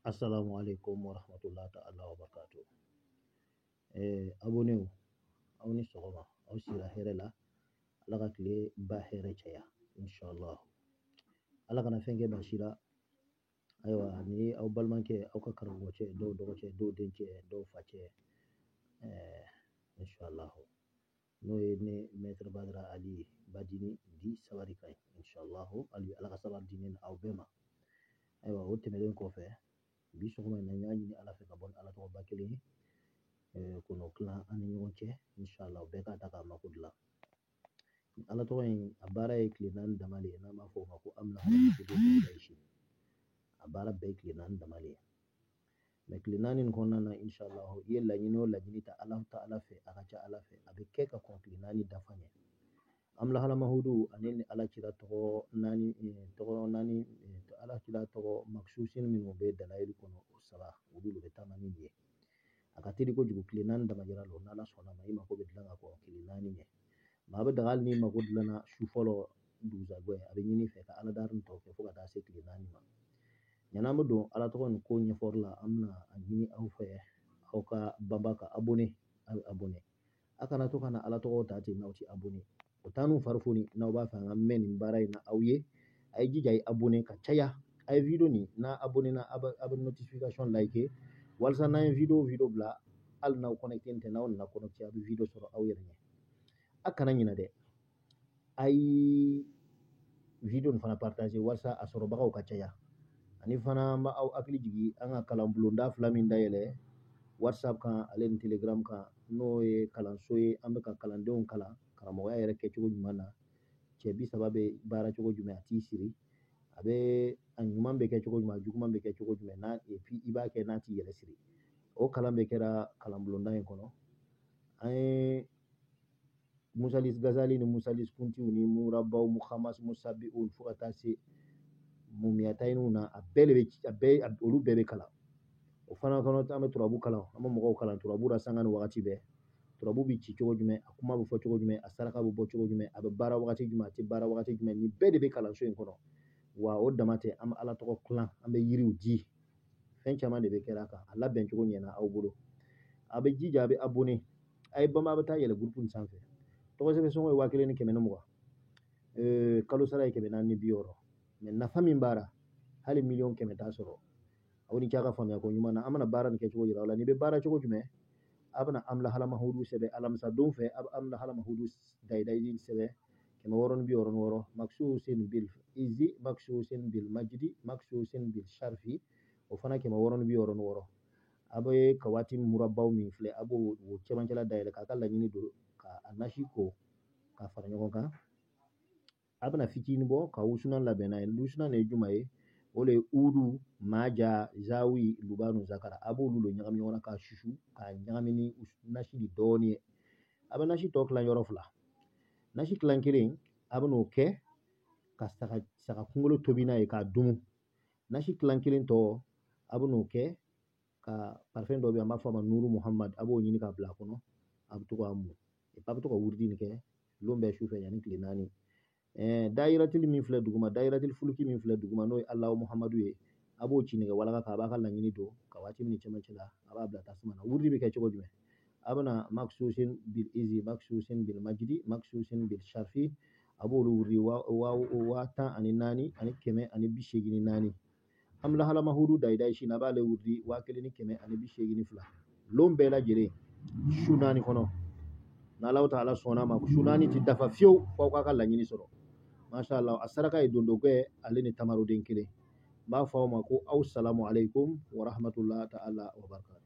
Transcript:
Assalamu alaikum warahmatullahi ta'ala wabarakatuh. Abonnés, aw ni sɔgɔma, aw sira hɛrɛ la, Ala ka tile ba hɛrɛ caya, inshallah. Ala kana fɛn kɛ baasi la. Ayiwa, ni ye aw balimakɛ, aw ka karamɔgɔcɛ, dɔw dɔgɔcɛ, dɔw dencɛ, dɔw facɛ, inshallah. N'o ye ne Maître Badara Ali Badini di sabari ka ɲi, inshallah. Hali Ala ka sabari di ne ni aw bɛɛ ma. Ayiwa, o tɛmɛnen kɔfɛ, bi sɔgɔma in na n y'a ɲini Ala fɛ ka bɔ ni Ala tɔgɔba kelen ye, k'o n'o tila an ni ɲɔgɔn cɛ, inshallah, bɛɛ k'a ta k'a mako dilan. Ala tɔgɔ in a baara ye tile 4 dama de ye, n'an b'a fɔ o ma ko amina. A baara bɛɛ ye tile 4 dama de ye. Mɛ tile 4 nin kɔnɔna na, inshallah, i ye laɲini o laɲini ta Ala ta Ala fɛ, a ka ca Ala fɛ a bɛ kɛ ka kɔn tile 4 dafa ɲɛ. Amina halamahudu ani ni Ala kira tɔgɔ naani, tɔgɔ naani, Ala kira tɔgɔ maksusin minnu bɛ dalayili kɔnɔ, o 3, olu de bɛ taama ni nin ye. A ka teli kojugu, tile 4 damajira don, n'Ala sɔnna ma i mako bɛ dilan ka kɔn tile 4 ɲɛ. Maa bɛ daga hali n'i mako dilanna su fɔlɔ dugusajɛ, a bɛ ɲini fɛ ka Ala dari tɔ kɛ fo ka taa se tile 4 ma. Yanni an bɛ don Ala tɔgɔ nin ko ɲɛfɔli la, an bɛna a ɲini aw fɛ, aw ka banba ka abonné, aw bɛ abonné. A kana to ka na Ala tɔgɔw ta ten n'aw tɛ abonné. O t'an n'u fari foni, n'aw b'a fɛ an ka mɛn nin baara in na aw ye, a ye jija a ye abonné ka caya. A ye video nin, n'a abonné na, a bɛ notification like, walasa n'an ye video bila, hali n'aw connecté tɛ, n'aw nana connecté, a bɛ video sɔrɔ aw yɛrɛ ɲɛ. A kana ɲinɛ dɛ, a ye video nin fana partager walasa a sɔrɔbagaw ka caya. Ani fana an b'aw hakili jigin an ka kalan bulonda 2 min dayɛlɛ WhatsApp kan ale ni Telegram kan, n'o ye kalanso ye, an bɛ ka kalandenw kalan karamɔgɔya yɛrɛ kɛcogo ɲuman na. Cɛ 30 bɛ baara cogo jumɛn, a t'i siri, a bɛ a ɲuman bɛ kɛ cogo jumɛn, a juguman bɛ kɛ cogo jumɛn, n'a et puis i b'a kɛ n'a t'i yɛrɛ siri. O kalan bɛ kɛra kalan bulonda in kɔnɔ. An ye Musalis Gazali ni Musalis Kuntiw ni Murabaw, Muhamas Musabi'u, fo ka taa se Mumiyatayiniw na, a bɛɛ de bɛ ci, a bɛɛ, olu bɛɛ bɛ kalan. O fana kɔnɔ, an bɛ turabu kalan, an bɛ mɔgɔw kalan turabu la sanga ni wagati bɛɛ. Turabu bɛ ci cogo jumɛn, a kuma bɛ fɔ cogo jumɛn, a saraka bɛ bɔ cogo jumɛn, a bɛ baara wagati jumɛn, a tɛ baara wagati jumɛn, nin bɛɛ de bɛ kalanso in kɔnɔ. Wa o dama tɛ, an bɛ Ala tɔgɔ kilan, an bɛ yiriw di, fɛn caman de bɛ kɛra a kan. A labɛn cogo ɲɛna aw bolo. A bɛ jija, a bɛ abonné, a ye banba, a bɛ taa yɛlɛ groupe nin sanfɛ. Tɔgɔ sɛbɛn sɔngɔ ye 1120, kalo sara ye 460. Mɛ nafa min b'a la, hali 100 000 t'a sɔrɔ. Aw ni ce a ka faamuya ko ɲuman na. An bɛna baara nin kɛcogo yira aw la. N'i bɛ baara cogo jumɛn, a bɛna amina halamahudu sɛbɛn alamisa don fɛ, a bɛ amina halamahudu dayidayi sɛbɛn 666, maksusin bil izi, maksusin bil majidi, maksusin bil sharfi, o fana 666. A bɛ kawati murabaw min filɛ, a b'o o cɛmancɛla dayɛlɛ k'a ka laɲini don, ka a nasi ko k'a fara ɲɔgɔn kan. A bɛna fitinin bɔ ka wusulan labɛn n'a ye. Wusulan ye jumɛn ye? O de ye udu, maja, zawi, lubanu, zakara. A b'olu de ɲagami ɲɔgɔn na k'a susu, k'a ɲagami ni nasi de dɔɔnin ye. A bɛ nasi tɔ tilan yɔrɔ 2. Nasi tilan kelen, a bɛ n'o kɛ ka saga kunkolo tobi n'a ye k'a dun. Nasi tilan kelen tɔ, a bɛ n'o kɛ ka parfum dɔ bɛ yen, an b'a fɔ a ma Nuru Muhammad, a b'o ɲini k'a bila a kɔnɔ, a bɛ to k'a mun. A bɛ to ka wurudi nin kɛ lon bɛɛ su fɛ yanni tile 4. Dayiratili min filɛ duguma, dayiratili fuluki min filɛ duguma, n'o ye Alahu Muhammadu ye, a b'o ci nɛgɛ walaka kan, a b'a ka laɲini don ka waati min cɛmancɛ la, a b'a bila tasuma na. Wurudi bɛ kɛ cogo jumɛn? A bɛna maksusin bil izi, maksusin bil majidi, maksusin bil sharfi, a b'olu wurudi 14184. Amina halamahudu dayidayi sin, a b'ale wurudi 1182. Lon bɛɛ lajɛlen su 4 kɔnɔ, n'Alahu taala sɔnna ma, su 4 ti dafa fiyewu f'aw k'a ka laɲini sɔrɔ. Masha Allah, a saraka ye dondokɛ ale ni tamaroden kelen. N b'a fɔ aw ma ko aw salamu aleykum wa rahmatullahi ta'ala wa barakatuh.